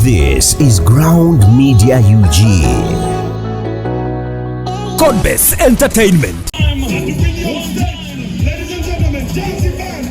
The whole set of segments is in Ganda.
This is Ground Media UG. Codebase Entertainment. Ladies and gentlemen, Jazzy Band.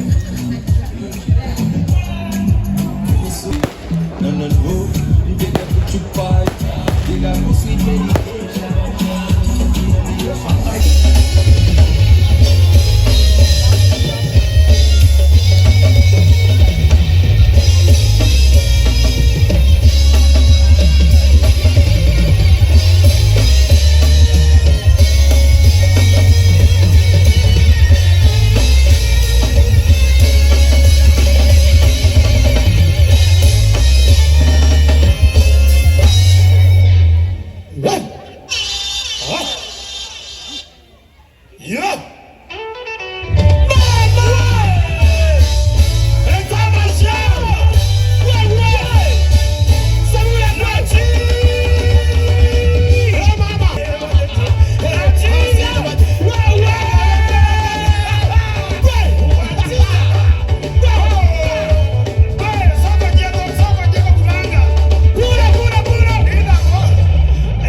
Yeah.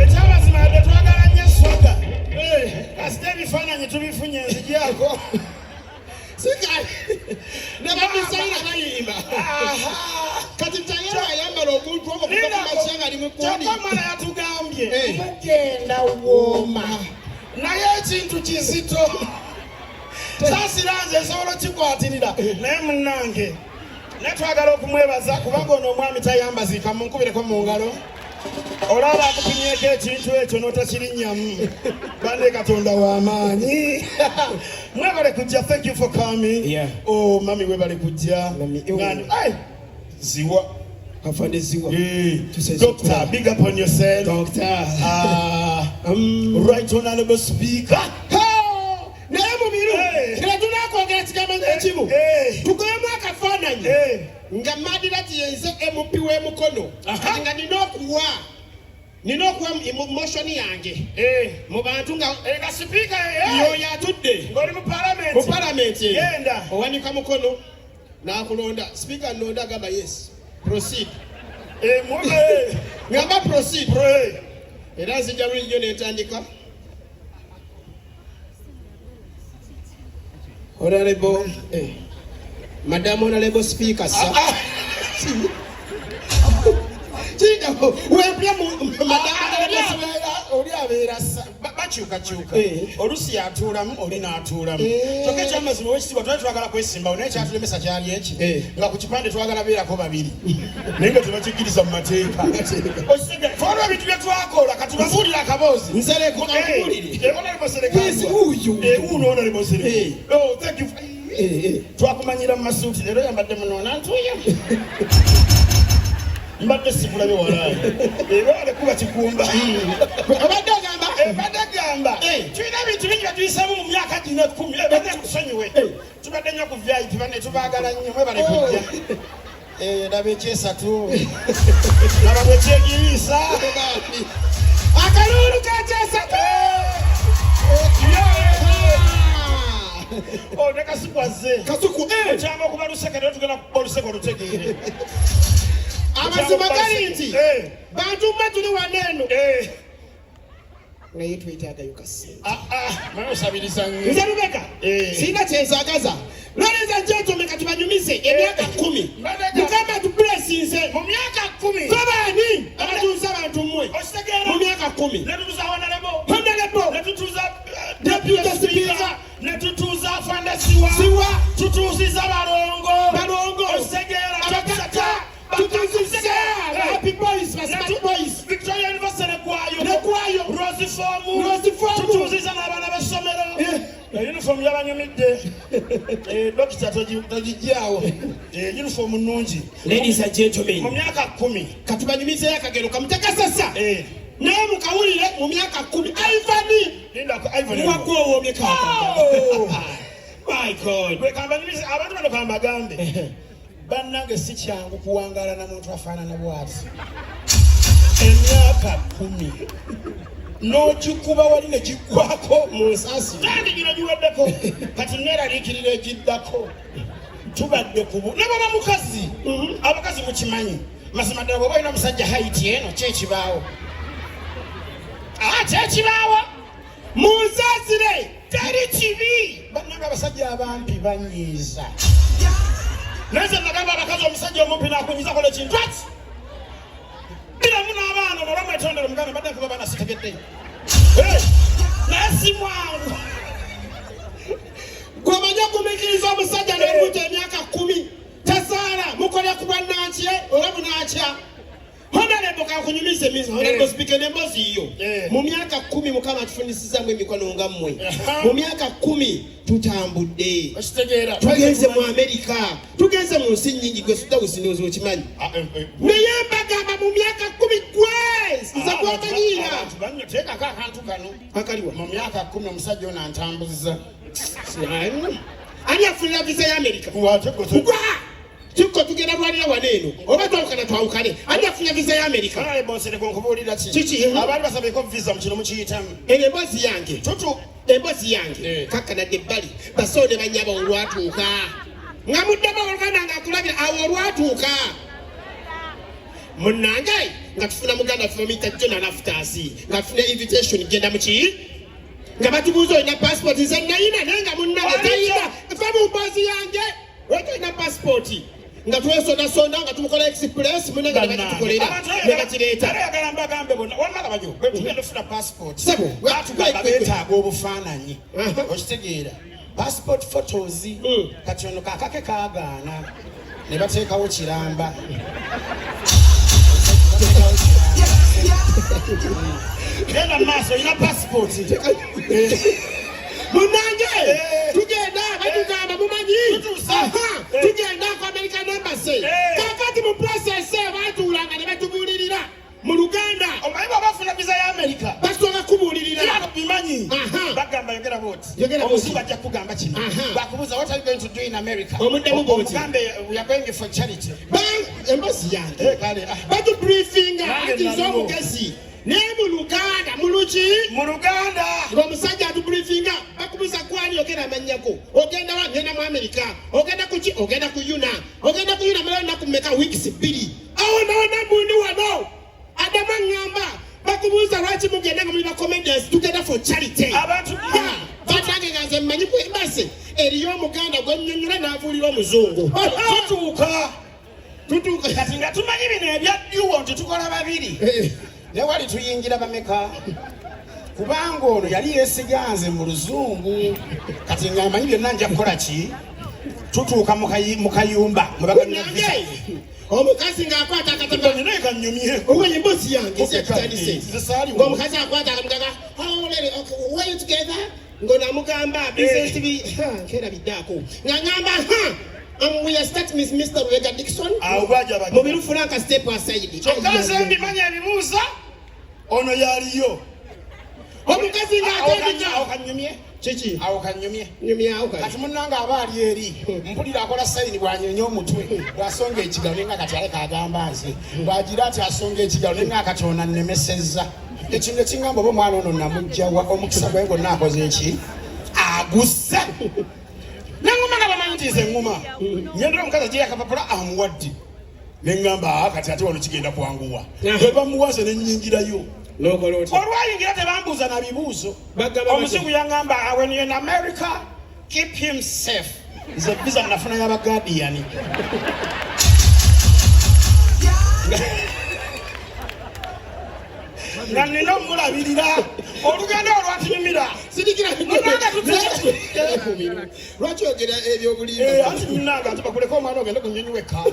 Ekyamazima yadde twagala nnyo eswaga, kasita ebifaananyi tubifunye nzijako. Nabamisaira bayimba kati tayera ayambala oguntu ogwo kuva ku makya nga ali mu kkundi. Kyokka mwana yatugambye Eh. mugenda wooma, naye ekintu kizito. Saasira nze nsobola okikwatirira, naye munnange, naye twagala okumwebaza kubanga ono omwami tayambaziika. Munkubireko mu ngalo. Olaba akupimyeko ekintu ekyo n'otakirinnyamu. Bane, Katonda w'amaanyi. Mwebale kujja. Thank you for coming. Oh, mami, webale kujja. Mami, oh. Ai, ziwa. Afande Ziwa. Eh, Tusese Doctor, kulaba. big up on yourself. Doctor. Ah, right honorable speaker. Ha! Naye mubiru Eh. nga tunakwogera kigambo nekimu, Eh. tugobemu akafaananyi Eh. nga Madirati yenze MP w'Emukono. Kati nga nina okuwa motion yange mu bantu nga Eh, nga speaker, eh. yoyo atudde Ng'oli mu parliament. Mu palamenti. Genda. Owanika mukono n'akulonda speaker, nonda, agamba, "Yes, proceed." Eh, mume. Ngamba, "Proceed." Pray. Era nzija bulijjo nentandika, "Honorable, madam honorable speaker, sir." Kiyinda wempya mu madam Oli honorable oli abeera bakyukakyuka. Eh. Olusi yatuulamu, oli n'atuulamu. Eh. Kyokka ekyamazima, owekitiibwa, twali twagala kwesimbawo, naye kyatulemesa kyali eki Eh. nga ku kipande twagala beerako babiri, naye nga tebakikkiriza mu mateeka. Twaliwo ebintu bye twakola. Kati babuulire akaboozi. Nsereko, kankubuulire. Eh, Honorable Sereko. Yes, wuuyu. Eh, wuuno Honorable Sereko. Eh. Oh, thank you. Eh, eh. Twakumanyira mu masuuti, leero yambadde munoona ntuuyo. Mbadde sikulabe walaayi, era alekuba kikumba. Obadde ogamba? Mbadde gamba Eh. tulina ebintu bingi byetuyisemu mu myaka gino 10. Badde kusonyiwe, tubadde nnyo ku VIP. Banne, tubaagala nnyo, mwebale kujja. Eh, laba ekyesatu, laba bwekyegiriisa. Akalulu kakyesatu. Oh, ne Kasuku azze. Kasuku, eh. Okyama okuba luseke, naye tugenda kuba oluseke olutegeere. Amazima gali nti Eh. bantu mwe tuli wano eno, Eh, naye twetaagayo kasente. ah, ah, naye osabiriza nnyo. Nze Lubega, Eh. sirina kyensagaza. Ladies and gentlemen, katubanyumize emyaka 10 Mbadde Mukama tublessinze. Mu myaka 10. Babaani abatuuza abantu mmwe? Okitegeera? Mu myaka 10. Ne tutuuza honorable, Honorable, ne tutuuza Deputy Speaker. Ne tutuuza afande Siwa. Siwa. Tutuuziza balongo. Balongo. Okitegeera? Abagagga tutuuziza, happy boys, ba smart boys. Victoria University negwayo. Negwayo. Rosiform. Rosiform. Tutuuziza n'abaana b'essomero. Eh. Uniform yabanyumidde. Eh, dokita, togijjaawo. Eh, uniform nnungi. Ladies and Mu gentlemen, myaka 10. katubanyumizeyo akagero kamutekasasa, Eh, naye mukawulire. Mu myaka 10, Ivani linda ku Ivan. wagwowomye kaka. Oh! My God. Gwe kambanyumize abantu bano, kambagambe, bannange, si kyangu kuwangaala na muntu afaanana bw'ati emyaka 10 n'ogikuba wali ne giggwako. Mu nsasi. Kandi gino giweddeko, kati neeraliikirira egiddako. Tubadde kubu ne baba mukazi. Abakazi mukimanyi. Mazima ddala bw'oba olina omusajja height eno kyekibaawo. Ah, kyekibaawo. Munsaasire. Teri kibi. Bannange abasajja abampi banyiiza. Naye nze nagamba abakazi omusajja omumpi n'akunyiiza kola ekintu ati. Biramu n'abaana olwo mwetondere omugambe mbadde nkuba abaana sitegedde. Naye si mwangu. Gwe omanyi okumiikiriza omusajja n'olubuto emyaka 10 tazaala mukolera ku bwannankye oba bunaakya. Honorable kankunyumize emizi, Honorable Speaker, n'emboozi yo. Mu myaka 10 Mukama atufunisizaamu emikono nga mmwe. Mu myaka 10 tutambudde. Okitegeera. Tugenze mu Amerika, tugenze mu nsi nnyingi, gwe Sudawusi ndowooza okimanyi. Naye mbagamba mu myaka 10 gwe nze gwomanyiira. Abantu banyo teekako akantu kano. Akaliwa. Mu myaka 10 omusajja ono antambuza. Ani afunira visa ya Amerika? Wate gwe Gwa! Kikko tugenda lwanira wano eno. Oba twawukana twawukane. Ani afunira visa ya Amerika? Kale bonsereko nkubuulira ki? Kiki? Abaali basabyeko visa mu kino mukiyitamu. Eno emboozi yange. Tutu. Emboozi yange. Kakkanadde ebbali. Basawo ne bannyabo olwatuuka. Nga muddemu oluganda ng'akulabira awo olwatuuka. Munnange nga tufuna muganda waffe bamuyita Jonah Laftas. Nga tufuna invitation genda mu ki? Nga batubuuza olina passport, nze nayina naye nga munnange tayina. Fa mu mboozi yange. Lwaki olina passport? Nga twesondasonda nga tumukola express, munnange ne bakitukolera ne bakireeta. Ate oyagala mbagambe bonna, wamala bajo, bwe tugenda okufuna passport. Ssebo, Baatugamba beetaaga obufaananyi. Okitegeera. Passport photos. Kati ono kaakake kaagaana. Ne bateekawo kiramba. Genda mu maaso, olina passport. Munnange, tugenda batugamba mumanyi. Tutuusa. Tugenda ku American Embassy. Kaakati mu process baatuulanga ne batubuulirira mu Luganda. Omanyi bw'oba ofuna visa ya America? Basooka kubuulirira. Era bimanyi. Bagamba yogera bw'oti. Yogera bw'oti. Omuzungu ajja kukugamba kino. Bakubuuza what are you going to do in America? Omuddamu bw'oti. Omugambe we are going for charity. Emboozi yange. Kale, ah. Batubriefinga Nange anti nze naliwo. omugezi. Naye mu Luganda, mu luki? Mu Luganda. Ng'omusajja atubriefinga, bakubuuza gw'ani yogera amannya go. Ogenda wa? Ngenda mu America. Ogenda ku ki? Ogenda ku Yuna. Ogenda ku Yuna mala ennaku mmeka? Weeks 2. Awo nawo namundi wano. Adamu aŋŋamba, bakubuuza lwaki mugenda nga muli ba comedians, tugenda for charity. Abantu Bannange nga nze mmanyi ku embassy eriyo Omuganda gwe nnyonnyola n'abuulira Omuzungu. Tutuuka. Tutuuka. Kati nga tumanyi bino ebya duo nti tukola babiri. Ne wali tuyingira bameka? Kubanga ono yali yeesiganze mu Luzungu. Kati nga amanyi byonna nja kukola ki? Tutuuka mu kayumba, mwe bagabira visa. Munnange, omukazi ng'akwata akatabo. Naye kannyumye. Oba emboozi yange Okay, ekitandise. nze saaliwo. Ng'omukazi akwata akamugaga, oh, lady, okay, were you together? Ng'onamugamba, business to be, ha, nkerabiddeako. Nga ngamba, ha, we are starting with Mr. Lubega Dickson. Awo bw'ajja bagenda. Mubiru Frank step aside. Kyokka nze mbimanyi ebibuuza, ono yaliyo. Omukazi ng'atandika. Awo kannyumye. Kiki? Awo kannyumye. Nyumyawo kati. Kati munnange aba ali eri, mpulira akola sayini bw'anyonya omutwe, bw'asonga ekigalo naye nga kati aleka agamba nze. Bw'agira ati asonga ekigalo naye nga kati ono annemesezza. Ekintu ekiŋŋamba oba omwana ono namuggya wa, omukisa gwe gwonna akoze ki? Agusse. Nenguma nga bamanyi nti nze ŋŋuma. Ngendera omukazi aggyeyo akapapula amuwadde. Ne ŋŋamba, kati ate wano kigenda kwanguwa. Bwe bamuwa nze ne nnyingirayo. N'okola otya? Olwayingira tebambuuza na bibuuzo. Bagamba batya? Omuzungu yaŋŋamba, when you're in America, keep him safe. Nze visa nafuna y'aba Guardian. Nga nnina omulabirira. Olugendo olwatunyumira. Sirikira. Munnange tutuuse. Lwaki oyogera ebyobulimba? Anti munnange ate bakuleke omwana ogende ku nnyonyi wekka.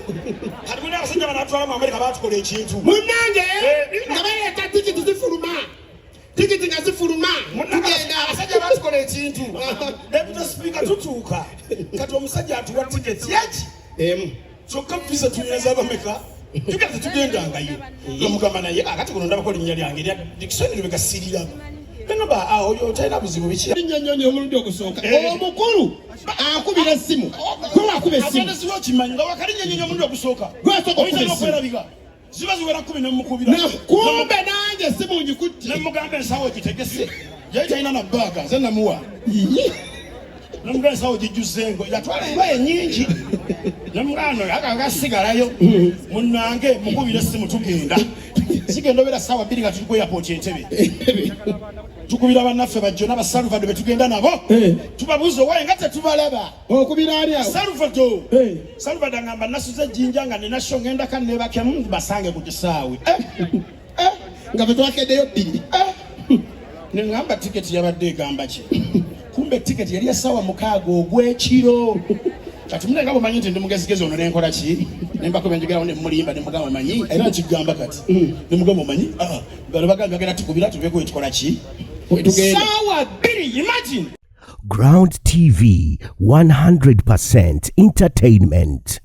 Kati mulina abasajja banaatwala mu Amerika baatukola ekintu. Munnange, nga baleeta tikiti zifuluma. Tikiti nga zifuluma. Munnange, Tugenda. abasajja baatukola ekintu. Deputy Speaker tutuuka. Kati omusajja atuwa tiketi yaki? Emu. Kyokka visa tulina z'abameka? Tugenda tetugendangayo. Namugamba naye akati kuno ndabako linnya lyange erya Dickson Lubega siriraba. Nagamba, oyo talina buzibu biki? Linnya nnyonyi omulundi ogusooka. Omukulu akubira essimu. Gwe wakuba essimu. Ate siba okimanyi nga wakalinnya nnyonyi omulundi ogusooka. Gwe wasooka okuba Oyinza essimu. n'okwerabika. Ziba ziwera 10 ne mmukubira. Na kumbe nange essimu ngikutte. Ne mmugamba ensawo egitegese. Yali talina na bbaaga, nze namuwa. Iye. Nemugamba ensawo gijjuzza engo, yatwala engoye nyingi. Nemugamba akagasigalayo munnange, mukubira essimu tugenda. Sigenda obeera ssaawa 2 nga tuli ku airport Entebe. Tukubira bannaffe bajjo n'abasalvado betugenda nabo, tubabuuza owaye nga tetubalaba. Okubira ani awo? Salvado. Salvado angamba nasuze Jjinja nga nina show, ngenda kanebakemu basange ku kisaawe. Eh, Nga fe twakeddeyo 2. Neŋŋamba tiketi yabadde egamba ki? Kumbe tiketi yali essaawa 6 ogw'ekiro. Kati mune nga bwemanyi nti ndi mugezigezi ono, nenkola ki? Nembako benjogerawo nemulimba, nemugamba omanyi, era nkigamba kati, nemugamba omanyi, ah, bano bagambye bagenda tukubira tubeeko wetukola ki. Wetugenda. Saawa 2, imagine. Ground TV, 100% entertainment.